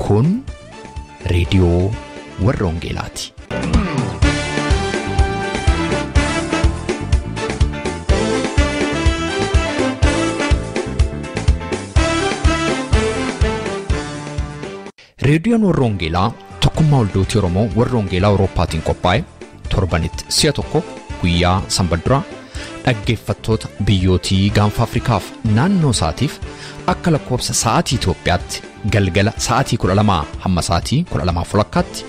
Kun reediyoo warra Wangeelaati. Reediyoon warra Wangeelaa tokkummaa waldootii Oromoo warra Wangeelaa Awurooppaatiin qophaa'e torbanitti si'a tokko guyyaa sanbata duraa dhaggeeffattoota biyyootii gaanfa Afrikaaf naannoo isaatiif akka lakkoobsa sa'aatii Itoophiyaatti galgala sa'aatii 12 hamma sa'aatii 12:30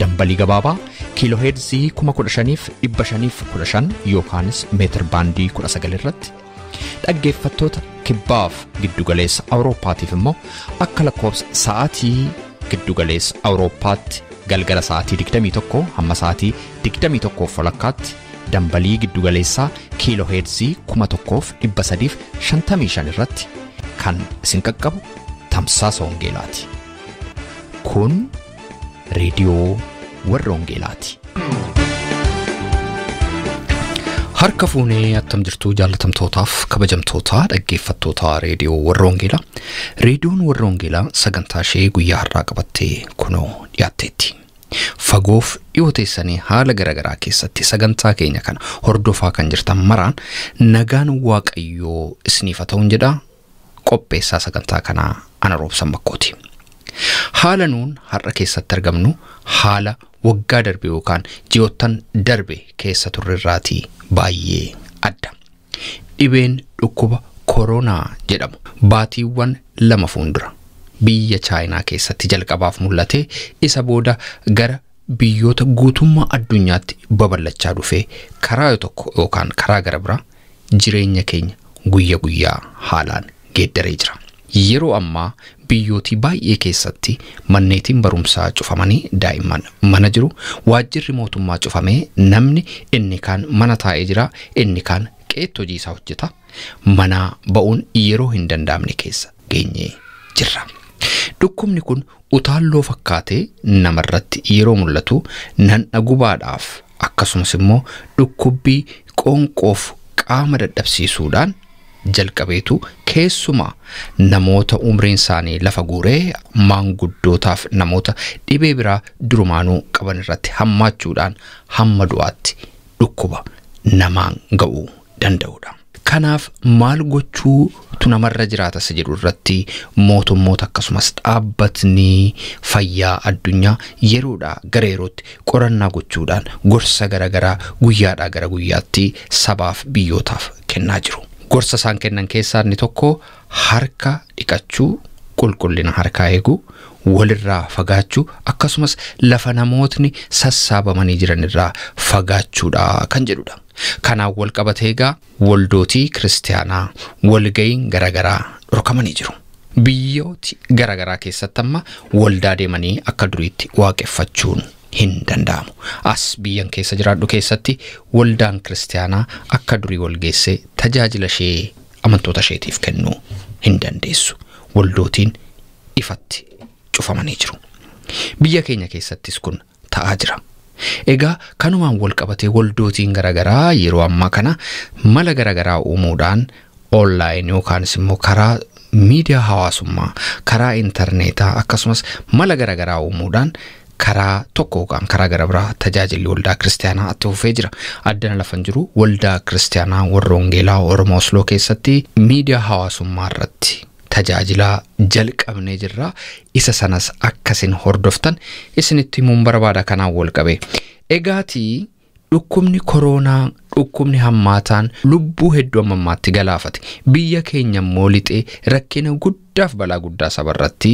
dambalii gabaabaa kiilooheerzii 15,515 yookaanis meetir baandii 19 irratti dhaggeeffattoota kibbaaf giddugaleessa Awurooppaatiif immoo akka lakkoobsa sa'aatii giddugaleessa Awurooppaatti galgala sa'aatii 21 hamma sa'aatii 21:30 dambalii giddugaleessaa kiilooheerzii 1355 irratti kan isin qaqqabu tamsaasa Wangeelaati. Kun reediyoo warra Wangeelaati. Harka fuunee attam jirtuu jaallatamtootaaf kabajamtoota dhaggeeffattoota reediyoo warra Wangeelaa. Reediyoon warra Wangeelaa sagantaa ishee guyyaa har'aa qabattee kunoo dhiyaatteetti. Fagoof dhiyoo teessanii haala garaagaraa keessatti sagantaa keenya kana hordofaa kan jirtan maraan nagaan Waaqayyoo isiniif haa ta'uun jedha. Qopheessaa sagantaa kanaa ana Roobsan Makkooti. Haala nuun har'a keessatti argamnu haala waggaa darbe yookaan ji'oottan darbe keessa turre irraatii baay'ee adda. Dhibeen dhukkuba koronaa jedhamu baatiiwwan 2 fuuldura biyya Chaayinaa keessatti jalqabaaf mul'ate isa booda gara biyyoota guutummaa addunyaatti babal'achaa dhufe karaa tokko yookaan karaa gara biraa jireenya keenya guyya guyyaa haalaan geeddaree jira. Yeroo ammaa biyyootii baay'ee keessatti manneetiin barumsaa cufamanii daa'imman mana jiru, waajjirri mootummaa cufamee namni inni kaan mana taa'ee jira, inni kaan qe'eetti hojii isaa hojjeta. Manaa ba'uun yeroo hin danda'amne keessa geenyee jirra. Dhukkubni kun utaalloo fakkaatee namarratti yeroo mul'atu nanna gubaadhaaf akkasumas immoo dhukkubbii qoonqoof qaama dadhabsiisuudhaan jalqabeetu keessumaa namoota umriin isaanii lafa guuree maanguddootaaf namoota dhibee biraa durumaanuu qaban irratti hammaachuudhaan hamma du'aatti dhukkuba namaan ga'uu danda'udha. Kanaaf maal gochuutu namarra jiraata isa jedhu irratti mootummoota akkasumas dhaabbatni fayyaa addunyaa yeroodhaa gara yerootti qorannaa gochuudhaan gorsa garaagaraa guyyaadhaa gara guyyaatti sabaaf biyyootaaf kennaa jiru. Gorsa isaan kennan keessaa inni tokko harka dhiqachuu, qulqullina harkaa eeguu, walirraa fagaachuu akkasumas lafa namootni sassaabamanii jiran irraa fagaachuudha kan jedhudha. Kanaan wal qabatee egaa waldootii kiristaanaa walga'iin garaagaraa dhorkamanii jiru. Biyyooti garaagaraa keessatti amma waldaa deemanii akka duriitti waaqeffachuun hin danda'amu. As biyyan keessa jiraadhu keessatti waldaan kiristaanaa akka durii walgeessee tajaajila ishee amantoota isheetiif kennuu hin dandeessu. Waldootiin ifatti cufamanii jiru. Biyya keenya keessattis kun ta'aa jira. Egaa kanumaan wal qabatee waldootiin garaagaraa yeroo ammaa kana mala garaagaraa uumuudhaan onlaayin yookaanis immoo karaa miidiyaa hawaasummaa, karaa intarneetaa akkasumas mala garaagaraa uumuudhaan karaa tokko yookaan karaa gara biraa tajaajilli waldaa kiristaanaa itti fufee jira. Addana lafan jiru waldaa kiristaanaa warra Wangeelaa Oromoo Osloo keessatti miidiyaa hawaasummaa irratti tajaajila jalqabnee jirra. Isa sanas akkasin hordoftan isinitti himuun barbaada kanaan wal qabe. Egaatii dhukkubni koronaa dhukkubni hammaataan lubbuu hedduu amma ammaatti galaafate. Biyya keenya immoo lixee rakkina guddaaf balaa guddaa sabarratti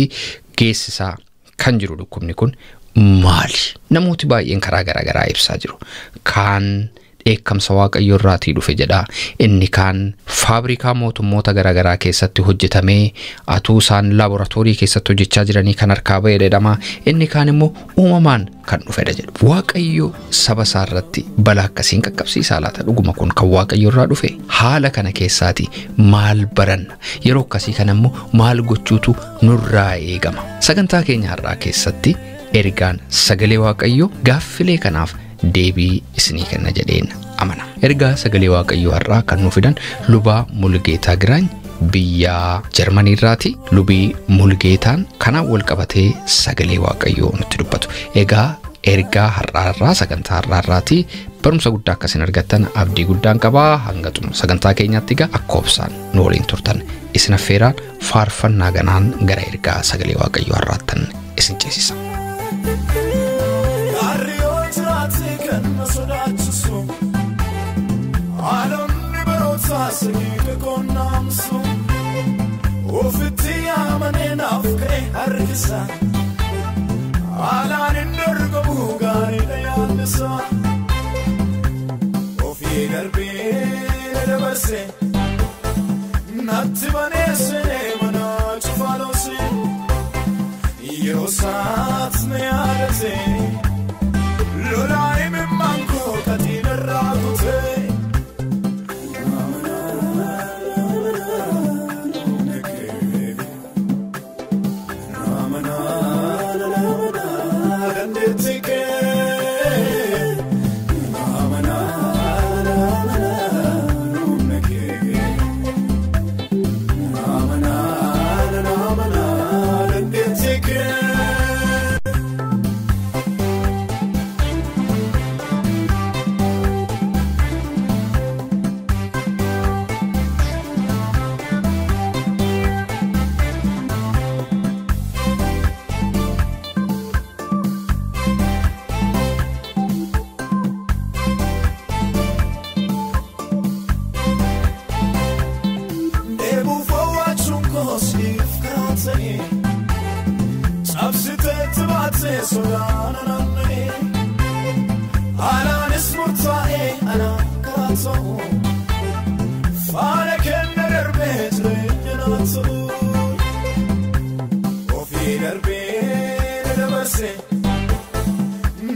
geessisaa kan jiru dhukkubni kun maali? Namooti baay'een karaa garaagaraa ibsaa jiru. Kaan dheekkamsa Waaqayyoo irraatii dhufe jedha. Inni kaan faabrikaa mootummoota garaagaraa keessatti hojjetamee atuu isaan laaboraatoorii keessatti hojjechaa jiranii kan harkaa ba'e jedhama. Inni kaan immoo uumamaan kan dhufedha jedhu. Waaqayyo saba isaa irratti balaa akkasiin qaqqabsiisaa laata? Dhuguma kun kan Waaqayyo irraa dhufe? Haala kana keessaati maal baranna? Yeroo akkasii kana immoo maal gochuutu nurraa eegama? Sagantaa keenya har'aa keessatti ergaan sagalee Waaqayyoo gaaffilee kanaaf deebii isinii kenna jedheen amana. Ergaa sagalee Waaqayyoo har'aa kan nuuf fidan Lubaa Mulgeetaa Giraany Biyya Jarmanii irraati lubii Mulgeetaan kanaan wal qabatee sagalee Waaqayyoo nutti dubbatu. Egaa ergaa har'aarraa sagantaa har'aarraati barumsa guddaa akkasiin argattan abdii guddaan qabaa. Hanga xumura sagantaa keenyaatti egaa akka obsaan nu waliin turtan isin affeeraan faarfannaa ganaan gara ergaa sagalee Waaqayyoo har'aattan isin ceesisa. Alaan hin dorgomu gaariidha yaadnisa. Ofii darbee dabarse natti baneessee mana cufaaloose yeroo isaat na yaadate lolaa himimmaan koo qaxiin irraa kute.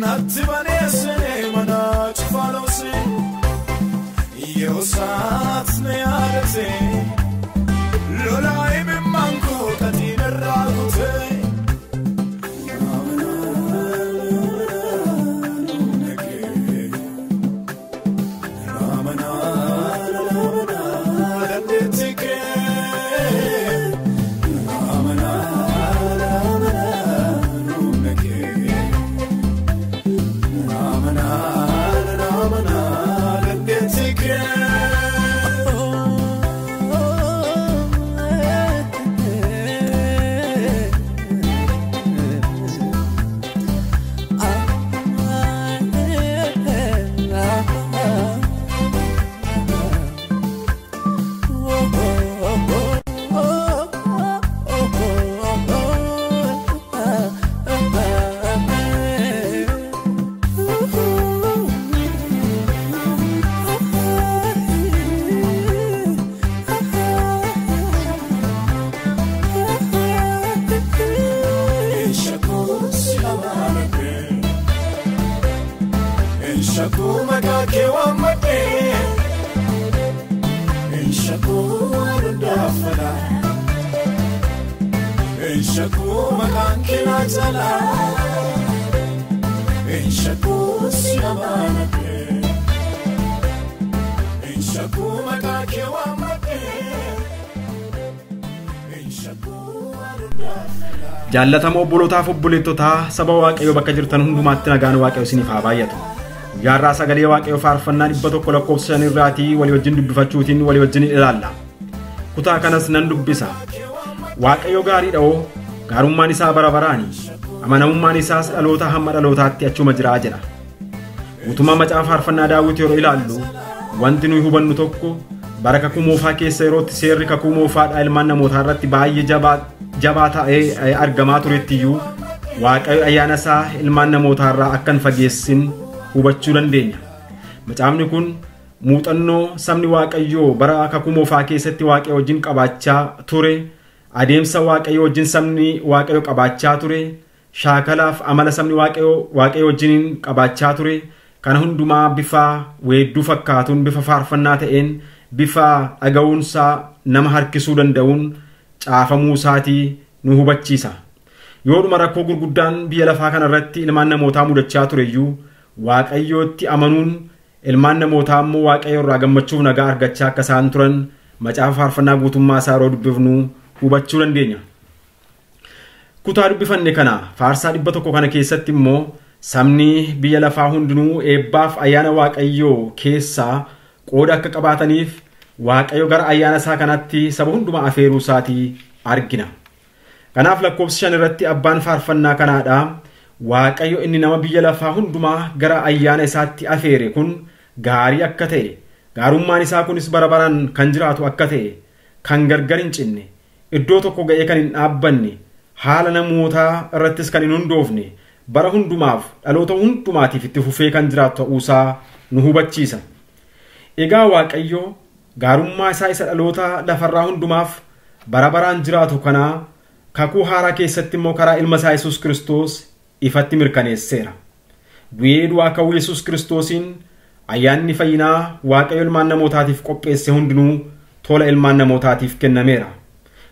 Natti baneessee mana cufaaloose yeroo isaat na yaadate lolaa himimmaan koo qaxiin irraa kute. Jaallatamoo obbolootaaf obboleettotaa saba Waaqayyoo bakka jirtan hundumaatti nagaan Waaqayyoo isiniif haa baay'atu. Guyyaa har'aa sagalee Waaqayyoo faarfannaa 100 lakkoofsa 5 irraatii walii wajjin dubbifachuutiin walii wajjin ilaalla. Kutaa kanas nan dubbisa. Waaqayyo gaariidha oo gaarummaan isaa bara baraani, amanamummaan isaas dhaloota hamma dhalootaatti achuma jira jedha. Guutummaa macaafa faarfannaa Daawit yeroo ilaallu wanti nuyi hubannu tokko bara kakuu moofaa keessa yerootti seerri kakuu moofaadhaa ilmaan namootaa irratti baay'ee jabaa ta'ee argamaa turettiyyuu Waaqayyo ayyaana isaa ilmaan namootaa irraa akka hin fageessin hubachuu dandeenya. Macaafni kun muuxannoo sabni Waaqayyoo bara kakuu moofaa keessatti Waaqayyo wajjin qabaachaa ture, adeemsa Waaqayyo wajjin sabni Waaqayyo qabaachaa ture, shaakalaaf amala sabni Waaqayyo wajjin qabaachaa ture, kana hundumaa bifa weedduu fakkaatuun, bifa faarfannaa ta'een, bifa dhaga'uunsaa nama harkisuu danda'uun caafamuu isaatii nu hubachiisa. Yoodhuma rakkoo gurguddaan biyya lafaa kanarratti ilmaan namootaa mudachaa tureyyuu Waaqayyootti amanuun ilmaan namootaa immoo Waaqayyo irraa gammachuuf nagaa argachaa akka isaan turan macaafa faarfannaa guutummaa isaa yeroo dubbifnu hubachuu dandeenya. Kutaa dubbifanne kana faarsaa 100 kana keessatti immoo sabni biyya lafaa hundinuu eebbaaf ayyaana Waaqayyoo keessaa qooda akka qabaataniif Waaqayyo gara ayyaana isaa kanatti saba hundumaa afeeruu isaatii argina. Kanaaf lakkoofsa 5 irratti abbaan faarfannaa kanaadha. Waaqayyo inni nama biyya lafaa hundumaa gara ayyaana isaatti afeere kun gaarii akka ta'e, gaarummaan isaa kunis bara baraan kan jiraatu akka ta'e, kan gargar hin cinne, iddoo tokko ga'ee kan hin dhaabbanne, haala namootaa irrattis kan hin hundoofne, bara hundumaaf dhaloota hundumaatiif itti fufee kan jiraatu ta'uusaa nu hubachiisa. Egaa Waaqayyo gaarummaa isaa isa dhaloota lafarraa hundumaaf bara baraan jiraatu kanaa kakuu haaraa keessatti immoo karaa ilma isaa Yesuus Kiristoos ifatti mirkaneesseera. Du'ee du'aa ka'uu Yesuus Kiristoosiin ayyaanni fayyinaa Waaqayyo ilmaan namootaatiif qopheesse hundinuu tola ilmaan namootaatiif kennameera.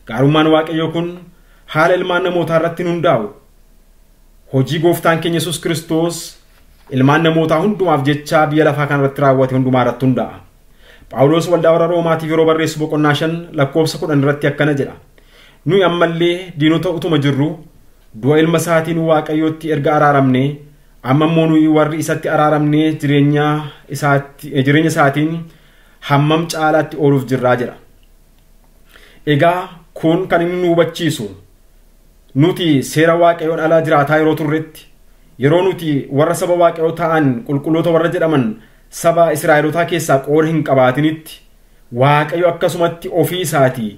Gaarummaan Waaqayyoo kun haala ilmaan namootaa irratti hin hundaa'u. Hojii gooftaan keenya Yesuus Kiristoos ilmaan namootaa hundumaaf jecha biyya lafaa kanarratti raawwate hundumaa irratti hundaa'a. Phaawulos waldaa warra Roomaatiif yeroo barreessu boqonnaa 5 lakkoofsa 10 irratti akkana jedha. Nuyi ammallee diinota utuma jirru du'a ilma isaatiin Waaqayyootti erga araaramne, amma immoo nuyi warri isatti araaramne jireenya isaatiin hammam caalaatti ooluuf jirraa jedha. Egaa kun kan inni nu hubachiisu nuti seera Waaqayyoon ala jiraataa yeroo turretti, yeroo nuti warra saba Waaqayyoo ta'an qulqulloota warra jedhaman saba Israa'elootaa keessaa qooda hin qabaatinitti Waaqayyo akkasumatti ofii isaatii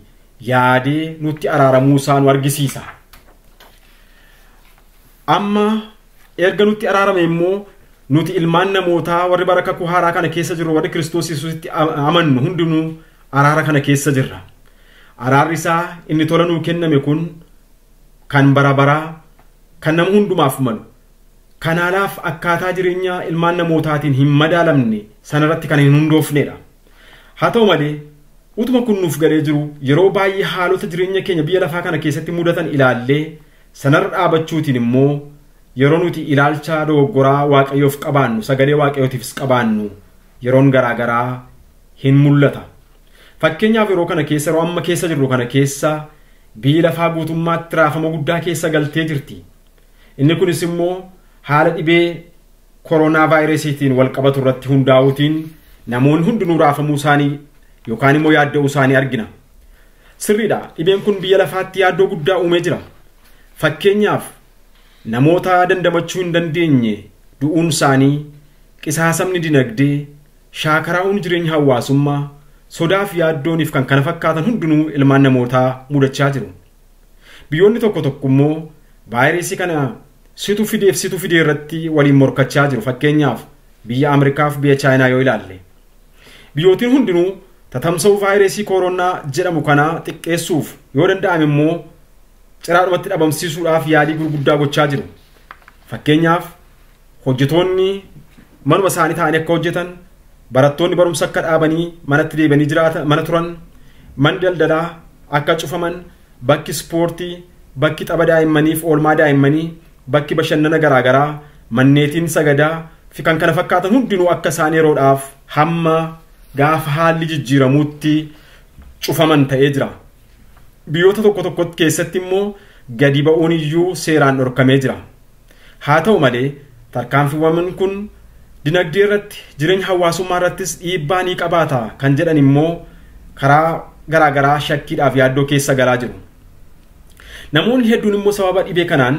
yaadee nutti araaramuu isaa nu argisiisa. Amma erga nutti araarame immoo nuti ilmaan namootaa warri bara kakuu haaraa kana keessa jirru, warri Kiristoos Yesuusitti amannu hundinuu araara kana keessa jirra. Araarri isaa inni tola nuu kenname kun kan bara baraa, kan nama hundumaaf malu, kan haalaaf akkaataa jireenya ilmaan namootaatiin hin madaalamne sanarratti kan hin hundoofnedha. Haa ta'u malee utuma kun nuuf galee jiru yeroo baay'ee haalota jireenya keenya biyya lafaa kana keessatti mudatan ilaallee sanarra dhaabachuutiin immoo yeroo nuti ilaalcha dogoggoraa Waaqayyoof qabaannu, sagalee Waaqayyootiifis qabaannu yeroon garaagaraa hin mul'ata. Fakkeenyaaf yeroo kana keessa, yeroo amma keessa jirru kana keessa biyyi lafaa guutummaatti raafama guddaa keessa galtee jirti. Inni kunis immoo haala dhibee koronaa vaayirasiitiin wal qabatu irratti hundaa'uutiin namoonni hundinuu raafamuu isaanii yookaan immoo yaadda'uu isaanii argina. Sirriidha, dhibeen kun biyya lafaatti yaaddoo guddaa uumee jira. Fakkeenyaaf namoota dandamachuu hin dandeenye du'uun isaanii, qisaasamni dinagdee, shaakaraa'uun jireenya hawaasummaa, sodaaf yaaddooniif kan kana fakkaatan hundinuu ilmaan namootaa mudachaa jiru. Biyyoonni tokko tokko immoo vaayirasii kana situ fideef situ fidee irratti waliin morkachaa jiru. Fakkeenyaaf biyya Ameerikaaf biyya Chaayinaa yoo ilaalle. Biyyootiin hundinuu tatamsa'uu vaayirasii koronaa jedhamu kana xiqqeessuuf yoo danda'ame immoo ciraadhumatti dhabamsiisuudhaaf yaalii gurguddaa gochaa jiru. Fakkeenyaaf hojjetoonni manuma isaanii ta'anii akka hojjetan, barattoonni barumsa akka dhaabanii manatti deebi'anii jiraatan mana turan, manni daldalaa akka cufaman, bakki ispoortii, bakki tapha daa'immaniif oolmaa daa'immanii, bakki bashannana garaagaraa, manneetiin sagadaa fi kan kana fakkaatan hundinuu akka isaan yeroodhaaf hamma gaafa haalli jijjiiramuutti cufaman ta'ee jira. Biyyoota tokko tokko keessatti immoo gadi ba'uun iyyuu seeraan dhorkamee jira. Haa ta'u malee tarkaanfiiwwan kun dinagdee irratti, jireenya hawaasummaa irrattis dhiibbaa ni qabaata kan jedhan immoo karaa garaagaraa shakkiidhaaf yaaddoo keessa galaa jiru. Namoonni hedduun immoo sababa dhibee kanaan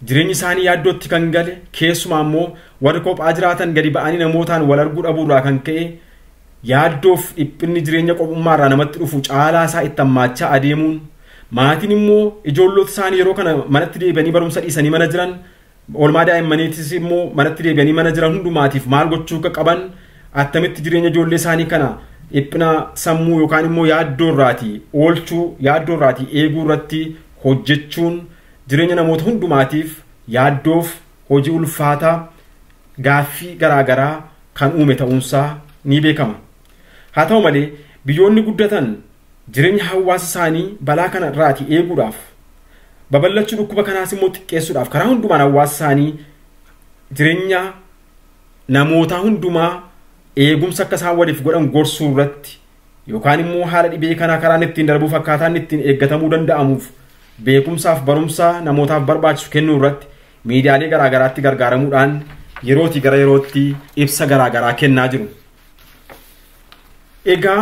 jireenyi isaanii yaaddootti kan gale, keessumaa immoo warri kophaa jiraatan gadi ba'anii namootaan wal arguu dhabuurraa kan ka'e yaaddoof dhiphinni jireenya qophummaarraa namatti dhufu caalaa isaa itti hammaachaa adeemuun, maatiin immoo ijoollota isaanii yeroo kana manatti deebi'anii barumsa dhiisanii mana jiran, oolmaa daa'immaniitis immoo manatti deebi'anii mana jiran hundumaatiif maal gochuu akka qaban, attamitti jireenya ijoollee isaanii kana dhiphina sammuu yookaan immoo yaaddoorraatii oolchuu, yaaddoorraatii eeguu irratti hojjechuun jireenya namoota hundumaatiif yaaddoof hojii ulfaataa gaaffii garaagaraa kan uume ta'uunsaa ni beekama. Haa ta'u malee biyyoonni guddatan jireenya hawaasa isaanii balaa kana irraatii eeguudhaaf, babal'achuu dhukkuba kanaas immoo xiqqeessuudhaaf karaa hundumaan hawaasa isaanii jireenya namoota hundumaa eegumsa akka isaan waliif godhan gorsuu irratti yookaan immoo haala dhibee kanaa karaan ittiin darbuuf akkaataan ittiin eeggatamuu danda'amuuf beekumsaaf barumsa namootaaf barbaachisu kennuu irratti miidiyaalee garaagaraatti gargaaramuudhaan yerootii gara yerootti ibsa garaagaraa kennaa jiru. Egaa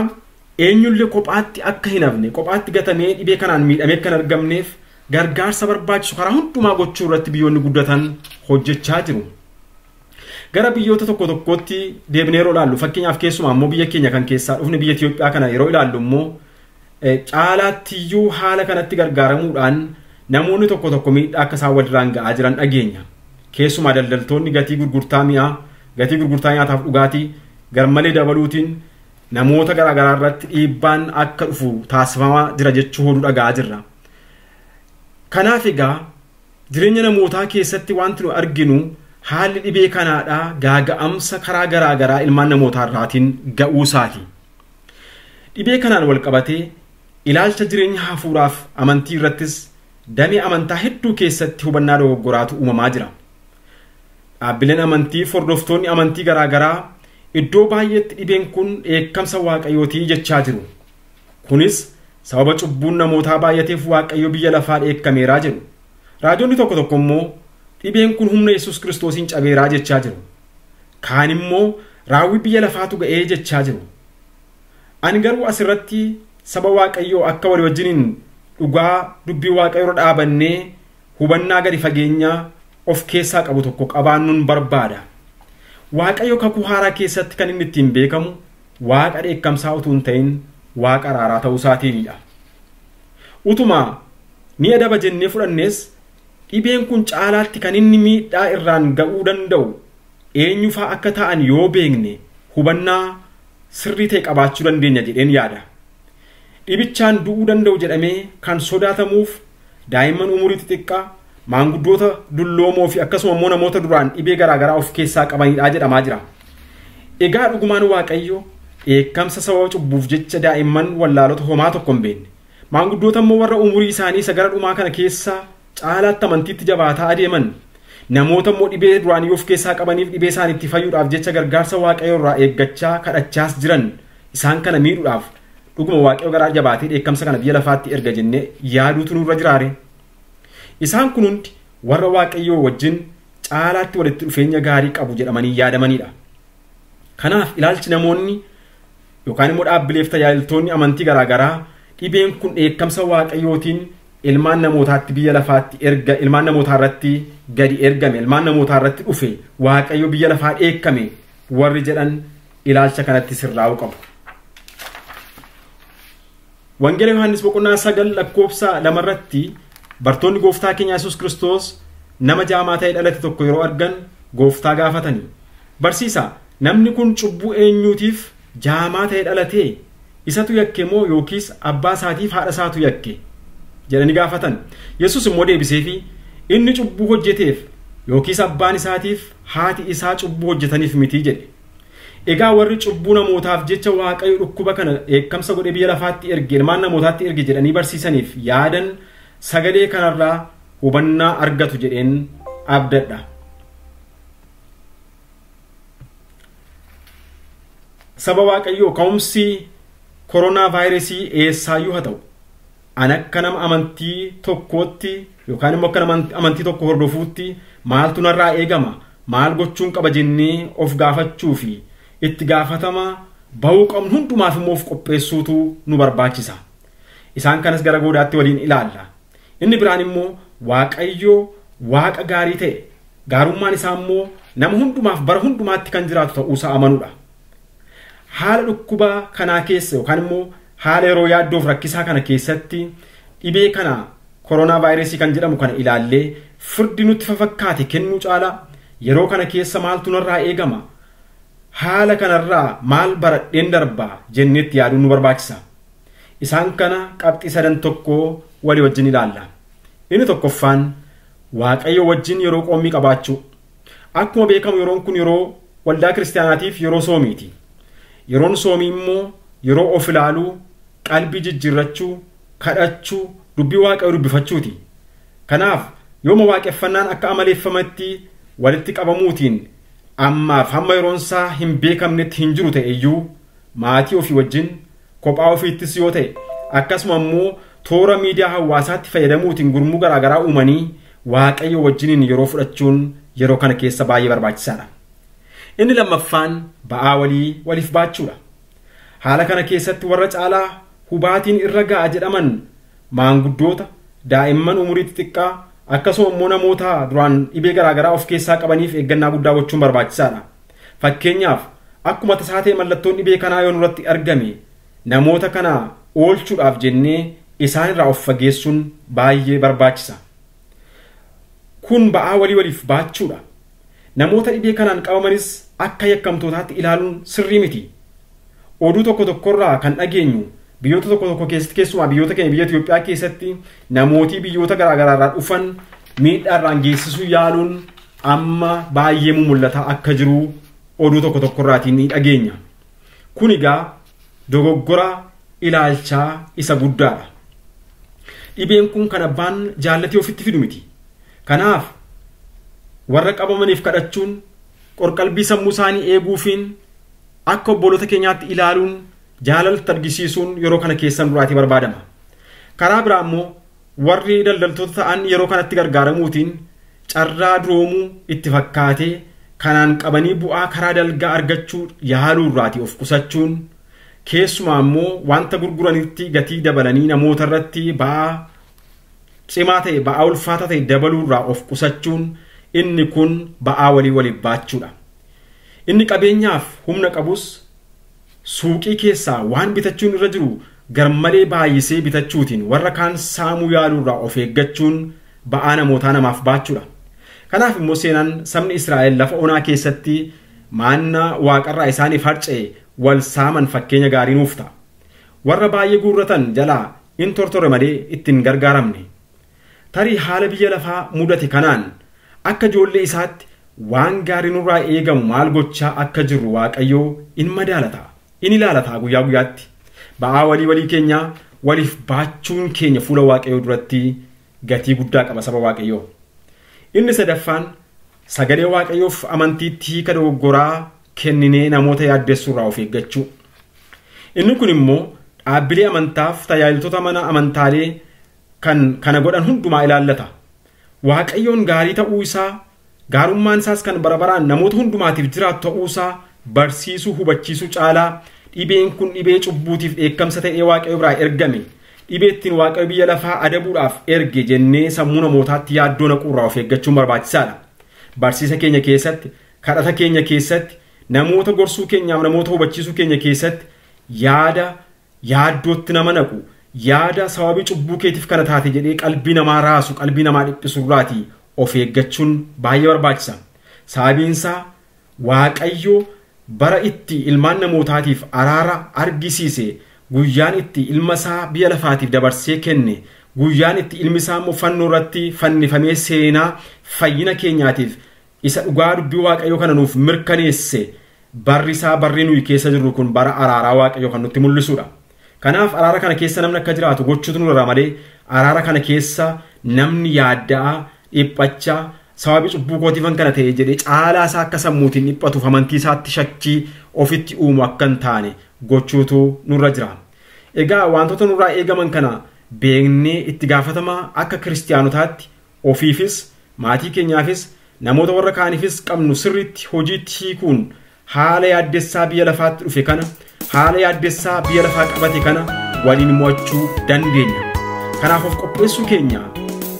eenyullee kophaatti akka hin hafne, kophaatti gatamee dhibee kanaan miidhamee kan argamneef gargaarsa barbaachisu karaa hundumaa gochuu irratti biyyoonni guddatan hojjechaa jiru. Gara biyyoota tokko tokkootti deebinee yeroo ilaallu, fakkeenyaaf keessumaa immoo biyya keenya kan keessaa dhufne biyya Itoophiyaa kana yeroo ilaallu immoo caalaattiyyuu haala kanatti gargaaramuudhaan namoonni tokko tokko miidhaa akka isaan walirraan ga'aa jiran dhageenya. Keessumaa daldaltoonni gatii gurgurtaa mi'aa, gatii gurgurtaa nyaataaf dhugaatii garmalee dabaluutiin namoota garaagaraa irratti dhiibbaan akka dhufu taasifamaa jira jechuu hoduu dhaga'aa jirra. Kanaaf egaa jireenya namootaa keessatti wanti nu arginu haalli dhibee kanaadhaa gaaga'amsa karaa garaagaraa ilmaan namootaa irraatiin ga'uu isaati. Dhibee kanaan wal qabatee ilaalcha jireenya hafuuraaf amantii irrattis damee amantaa hedduu keessatti hubannaa dogoggoraatu uumamaa jira. Dhaabbileen amantii hordoftoonni amantii garaagaraa iddoo baay'eetti dhibeen kun dheekkamsa waaqayyootii jechaa jiru. Kunis sababa cubbuun namootaa baay'ateef waaqayyo biyya lafaa dheekkameeraa jedhu. Raajonni tokko tokko immoo dhibeen kun humna Yesuus Kiristoosiin cabeeraa jechaa jiru. Kaan immoo raawwii biyya lafaatu ga'ee jechaa jiru. Ani garuu asirratti saba waaqayyoo akka walii wajjiniin dhugaa dubbii waaqayyoo irra dhaabannee hubannaa gadi fageenyaa of keessaa qabu tokko qabaannuun barbaada. Waaqayyo kakuu haaraa keessatti kan inni ittiin beekamu waaqa dheekkamsaa utuu hin ta'in waaqa araaraa ta'uu isaatiinidha. Utuma ni adaba jennee fudhannes dhibeen kun caalaatti kan inni miidhaa irraan ga'uu danda'u eenyufaa akka ta'an yoo beekne hubannaa sirrii ta'e qabaachuu dandeenya jedheen yaada. Dhibichaan du'uu danda'u jedhamee kan sodaatamuuf daa'imman umurii xixiqqaa, maanguddoota dulloomoo fi akkasuma immoo namoota duraan dhibee garaagaraa of keessaa qabanidha jedhamaa jira. Egaa dhugumaan Waaqayyo dheekkamsa sababa cubbuuf jecha daa'imman wallaalota homaa tokko hin beekne, maanguddoota immoo warra umurii isaanii isa gara dhumaa kana keessa caalaatti amantiitti jabaataa adeeman, namoota immoo dhibee duraanii of keessaa qabaniif dhibee isaaniitti fayyuudhaaf jecha gargaarsa Waaqayyo irraa eeggachaa kadhachaas jiran isaan kana miidhuudhaaf dhuguma Waaqayyo garaa jabaatee dheekkamsa kana biyya lafaatti erga jennee yaaduutu nurra jiraare. Isaan kun hundi warra Waaqayyoo wajjin caalaatti walitti dhufeenya gaarii qabu jedhamanii yaadamanidha. Kanaaf ilaalchi namoonni yookaan immoo dhaabbileef tajaajiltoonni amantii garaagaraa dhibeen kun dheekkamsa Waaqayyootiin ilmaan namootaatti biyya lafaatti erga, ilmaan namootaa irratti gadi ergame, ilmaan namootaa irratti dhufe, Waaqayyo biyya lafaa dheekkame warri jedhan ilaalcha kanatti sirraa'uu qabu. Wangeela Yohaannis boqonnaa 9 lakkoofsa 2 irratti bartoonni gooftaa keenya Yesuus Kiristoos nama jaamaa ta'ee dhalate tokko yeroo argan gooftaa gaafatanii, barsiisaa, namni kun cubbuu eenyuutiif jaamaa ta'ee dhalate? Isatu yakke moo yookiis abbaa isaatiif haadha isaatu yakke jedhanii gaafatan. Yesuus immoo deebiseefi, inni cubbuu hojjeteef yookiis abbaan isaatiif haati isaa cubbuu hojjetaniif miti jedhe. Egaa warri cubbuu namootaaf jecha Waaqayyo dhukkuba kana dheekkamsa godhee biyya lafaatti erge, ilmaan namootaatti erge jedhanii barsiisaniif yaadan sagalee kanarraa hubannaa argatu jedheen abdadha. Saba Waaqayyoo, ka'umsi koronaa vaayirasii eessaayyuu haa ta'u, ani akka nama amantii tokkootti yookaan immoo akka nama amantii tokko hordofuutti maaltu narraa eegama, maal gochuun qaba jennee of gaafachuu fi itti gaafatama bahuu qabnu hundumaaf immoo of qopheessuutu nu barbaachisa. Isaan kanas gara goodaatti waliin ilaalla. Inni biraan immoo Waaqayyo waaqa gaarii ta'e, gaarummaan isaa immoo nama hundumaaf bara hundumaatti kan jiraatu ta'uusaa amanuudha. Haala dhukkuba kanaa keessa yookaan immoo haala yeroo yaaddoof rakkisaa kana keessatti dhibee kana koronaa vaayirasii kan jedhamu kana ilaallee firdi nutti fafakkaate kennuu caalaa yeroo kana keessa maaltu narraa eegama, haala kanarraa maal baradheen darba jenneetti yaaduun nu barbaachisa. Isaan kana qabxii sadan tokko walii wajjin ilaalla. Inni tokkoffaan Waaqayyo wajjin yeroo qoommii qabaachuu. Akkuma beekamu yeroon kun yeroo waldaa kiristaanaatiif yeroo soomiiti. Yeroon soomii immoo yeroo of ilaaluu, qalbii jijjiirrachuu, kadhachuu, dubbii Waaqayyoo dubbifachuuti. Kanaaf yooma waaqeffannaan akka amaleeffametti walitti qabamuutiin ammaaf hamma yeroon isaa hin beekamnetti hin jiru ta'e iyyuu maatii ofii wajjin, kophaa ofiittis yoo ta'e akkasuma immoo toora miidiyaa hawaasaatti fayyadamuutiin gurmuu garaagaraa uumanii Waaqayyo wajjiniin yeroo fudhachuun yeroo kana keessa baay'ee barbaachisaadha. Inni lammaffaan ba'aa walii waliif baachuudha. Haala kana keessatti warra caalaa hubaatiin irra ga'a jedhaman maanguddoota, daa'imman umurii xixiqqaa akkasuma immoo namoota duraan dhibee garaagaraa of keessaa qabaniif eeggannaa guddaa gochuun barbaachisaadha. Fakkeenyaaf akkuma tasaa ta'e mallattoon dhibee kanaa yoo nurratti argame namoota kana oolchuudhaaf jennee isaan irraa of fageessuun baay'ee barbaachisa. Kun ba'aa walii waliif baachuudha. Namoota dhibee kanaan qabamanis akka yakkamtootaatti ilaaluun sirrii miti. Oduu tokko tokkorraa kan dhageenyu biyyoota tokko tokko keessatti keessumaa biyyoota keenya biyya Itoophiyaa keessatti namootii biyyoota garaagaraarraa dhufan miidhaarraan geessisuu yaaluun amma baay'ee mul'ataa akka jiru oduu tokko tokkorraatiin ni dhageenya. Kun egaa dogoggora ilaalchaa isa guddaadha. Dhibeen kun kan abbaan jaallatee ofitti fidu miti. Kanaaf warra qabamaniif kadhachuun qorqalbii sammuu isaanii eeguufiin akka obboloota keenyaatti ilaaluun jaalalatti argisiisuun yeroo kana keessan duraatii barbaadama. Karaa biraa immoo warri daldaltoota ta'an yeroo kanatti gargaaramuutiin carraa duroomuu itti fakkaatee kanaan qabanii bu'aa karaa dalgaa argachuu yaaluu irraatii of qusachuun keessumaa immoo wanta gurguranitti gatii dabalanii namoota irratti ba'aa cimaa ta'e ba'aa ulfaataa ta'e dabaluu irraa of qusachuun inni kun ba'aa walii waliif baachuudha. Inni qabeenyaaf humna qabus suuqii keessaa waan bitachuun irra jiru garmalee baay'isee bitachuutiin warra kaan saamuu yaaluu irraa of eeggachuun ba'aa namootaa namaaf baachuudha. Kanaaf immoo seenaan sabni Israa'el lafa onaa keessatti maannaa waaqarraa isaaniif harca'e wal saaman fakkeenya gaarii nuuf ta'a. Warra baay'ee guurratan jalaa in tortore malee ittiin gargaaramne. Tarii haala biyya lafaa mudate kanaan akka ijoollee isaatti waan gaarii nurraa eegamu maal gochaa akka jirru Waaqayyoo in madaalata. In ilaalata guyyaa guyyaatti. Ba'aa walii walii keenyaa waliif baachuun keenya fuula Waaqayyoo duratti gatii guddaa qaba saba Waaqayyoo. Inni sadaffaan sagalee Waaqayyoof amantiitti hiika dogoggoraa kenninee namoota yaaddessuurraa of eeggachuu. Inni kun immoo dhaabbilee amantaaf tajaajiltoota mana amantaalee kan kana godhan hundumaa ilaallata. Waaqayyoon gaarii ta'uu isaa gaarummaan isaas kan barabaraan namoota hundumaatiif jiraatu ta'uu isaa barsiisuu hubachiisuu caalaa dhibeen kun dhibee cubbuutiif dheekkamsa ta'ee Waaqayyo biraa ergame dhibee ittiin Waaqayyo biyya lafaa adabuudhaaf erge jennee sammuu namootaatti yaaddoo naquurraa of eeggachuun barbaachisaadha. Barsiisa keenya keessatti, kadhata keenya keessatti, namoota gorsuu keenyaaf namoota hubachiisuu keenya keessatti yaada yaaddootti nama naqu, yaada sababii cubbuu keetiif kana taate jedhee qalbii namaa raasu, qalbii namaa dhiphisurraatii of eeggachuun baay'ee barbaachisa. Sababiin isaa Waaqayyo bara itti ilmaan namootaatiif araara argisiise, guyyaan itti ilma isaa biyya lafaatiif dabarsee kenne, guyyaan itti ilmi isaa immoo fannoo irratti fannifamee seenaa fayyina keenyaatiif isa dhugaa dubbii Waaqayyoo kana nuuf mirkaneesse barri isaa barri nuyi keessa jirru kun bara araaraa Waaqayyoo kan nutti mul'isudha. Kanaaf araara kana keessa namni akka jiraatu gochuutu nurra malee araara kana keessa namni yaadda'aa, dhiphachaa, sababii cubbuu kootiifan kana ta'e jedhee caalaa isaa akka sammuutiin dhiphatuuf amantii isaatti shakkii ofitti uumu akka hin taane gochuutu nurra jira. Egaa wantoota nurraa eegaman kana beeknee itti gaafatamaa akka kiristaanotaatti ofiifis maatii keenyaafis namoota warra kaaniifis qabnu sirriitti hojiitti hiikuun haala yaaddessaa biyya lafaatti dhufe kana haala yaaddessaa biyya lafaa qabate kana waliin mo'achuu dandeenya. Kanaaf of qopheessuu keenya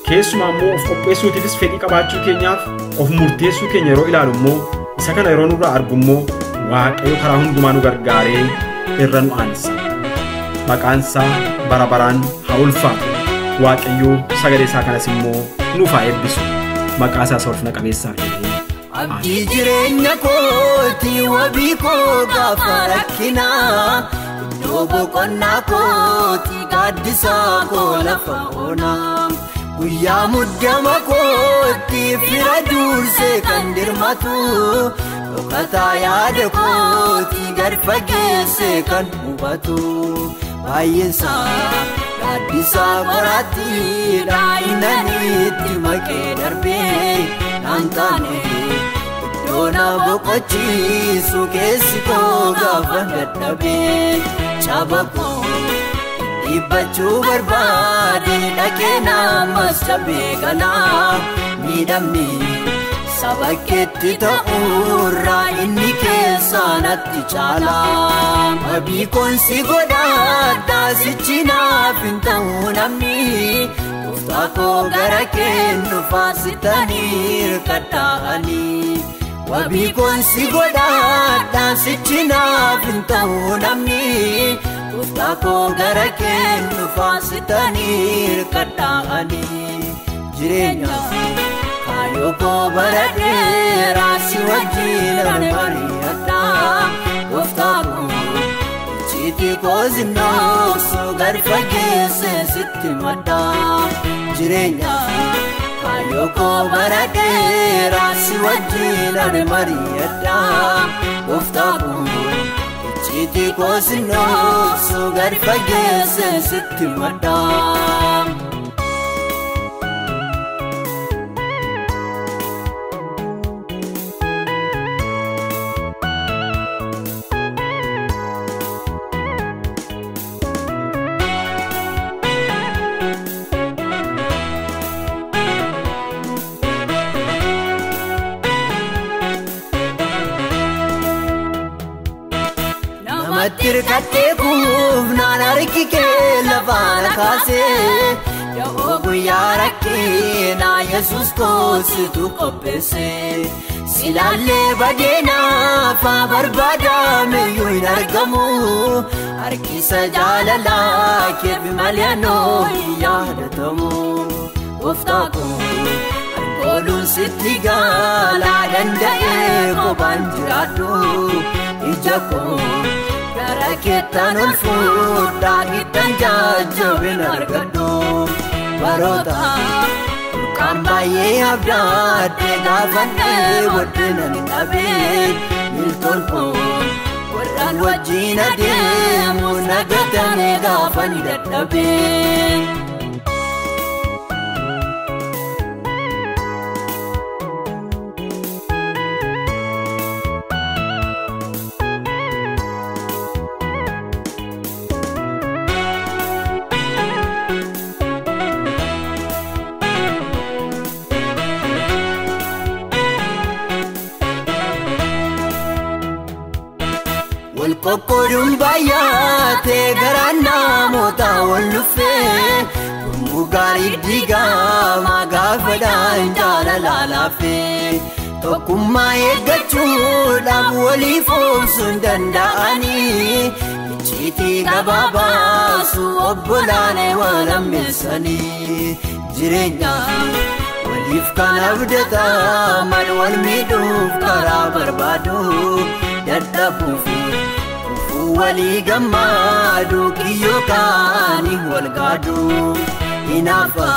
keessumaa immoo of qopheessuutiifis fedhii qabaachuu keenyaaf of murteessuu keenya yeroo ilaalu immoo isa kana yeroo nurraa argu immoo Waaqayyo karaa hundumaa nu gargaaree irra nu aansa. Maqaan isaa bara baraan haa ulfaatu. Waaqayyo sagalee isaa kanas immoo nuuf haa eebbisu. Maqaa isaa ulfina qabeessaaf jedhee. Abdii jireenya kooti wabii koo gaafa rakkinaa iddoo boqonnaa kooti gaaddisaa koo lafa onaa guyyaa muddama kooti fira dursee kan dirmatu dhokataa yaada kooti gad fageessee kan hubatu baay'eensaa gaaddisaa qoraattii daa'immaniitti maqee darbee naan taane iddoo na boqochiisu keessi koo gaafa dadhabee Caba koo dhiibbachuu barbaade dhaqee namas cabee galaa miidhamni saba keetti ta'uurraa inni keessaa natti caala. Wabii koon si godhadhaa sichi naaf hin ta'u namni gooftaa koo gara kennuufaa sittanii hirkadhaanii. Wabii koon si godhadhaa sichi naaf hin ta'u namni gooftaa koo gara kennuufaa sittanii hirkadhaanii. Jireenya kaayyoo koo bara dheeraa si wajjin mari'adhaa gooftaa koo icciitii koo zinnoosuu gad fageessee sitti maddaa. Jireenya kaayyoo koo bara dheeraa si wajjin mari'adhaa gooftaa koo icciitii koo zinnoosuu gad fageessee sitti maddaa. Tirkattee kuufnaan harki kee lafaan kaasee Da'oo guyyaa rakkinaa Yesuus koositu qopheesse. Silaallee badeenaaf barbaadame iyyuu hin argamu harkisa jaalalaa keef malee anoo hin yaadatamu. Gooftaa koo harkooluun sitti gaalaa danda'ee kophaan jiraadhu ija koo gara keettaan ol fuudhaa giddan jajjabina argadhu. Baroota burqaan baay'ee abdaadhee gaafannee waddina ni dhabee miltoon koo warraan wajjin adeemu nagatamee gaafa ni dadhabee. Qoqqooduun baay'atee garaan namoota wal dhufee gurmuu gaarii diigamaa gaafadhaan jaalalaa laaffee tokkummaa eeggachuudhaaf waliif oomsuu hin danda'anii icciitii gabaabaasu obbolaanee wal hammeessanii jireenya waliif kan abdataman wal miidhuuf karaa barbaadu dadhabuuf walii gammaadu kiyyoo kaanii wal gaadu hinaafa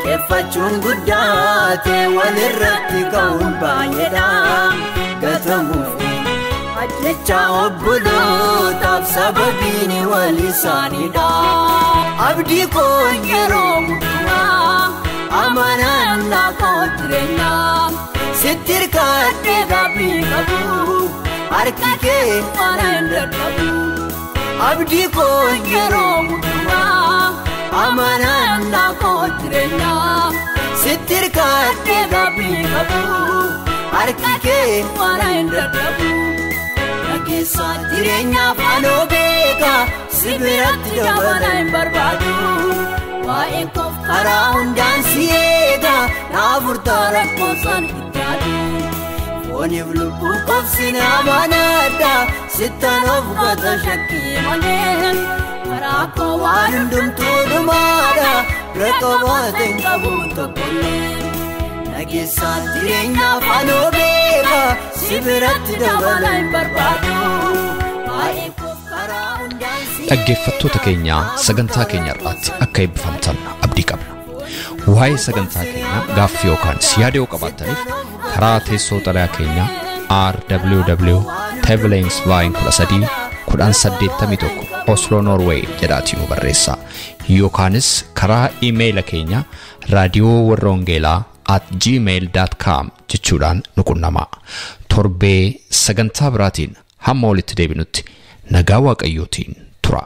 qeeffachuun guddaate walirratti ka'uun baay'eedha gatamuuf ajjecha obbolootaaf sababiin wal isaaniidha. Abdii koo yeroo hundumaa amanannaa koo jireenyaa sitti hirkadhee gaabbii qabu. Harki kee waan hin dadhabu. Abdii koo yeroo hundumaa amanannaa koo jireenyaa sitti hirkadhee gaabbii qabu. Harki kee waan hin dadhabu. Nageessa jireenyaaf anoo beeka si biratti dabala hin barbaadu. Waa'een koof karaa hundaan si eega naaf furtaa lakkoofsaan itti yaadu. Fooniif lubbuu qofsine amanaadha sittan of goota shakkii malee karaa koo waan hundumtuu dhumaadha bira qabaate hin qabu tokkollee. Nageessaan jireenyaaf anoo beeka si biratti dabala hin barbaadu. Waa'ee koof karaa hundaan si Dhaggeeffattoota keenya sagantaa keenya irratti akka eebbifamtan abdii qabna. Waa'ee sagantaa keenyaa gaaffii yookaan yaada yoo qabaattaniif karaa teessoo xalayaa keenyaa RWW Tevelingsveien 13 1081 Oslo Norway jedhaatii nu barreessaa yookaanis karaa iimeeyila keenya raadiyoo warra wangeelaa @gmail.com jechuudhaan nu qunnamaa. Torbee sagantaa biraatiin hamma walitti deebinutti Nagaa Waaqayyootiin tura.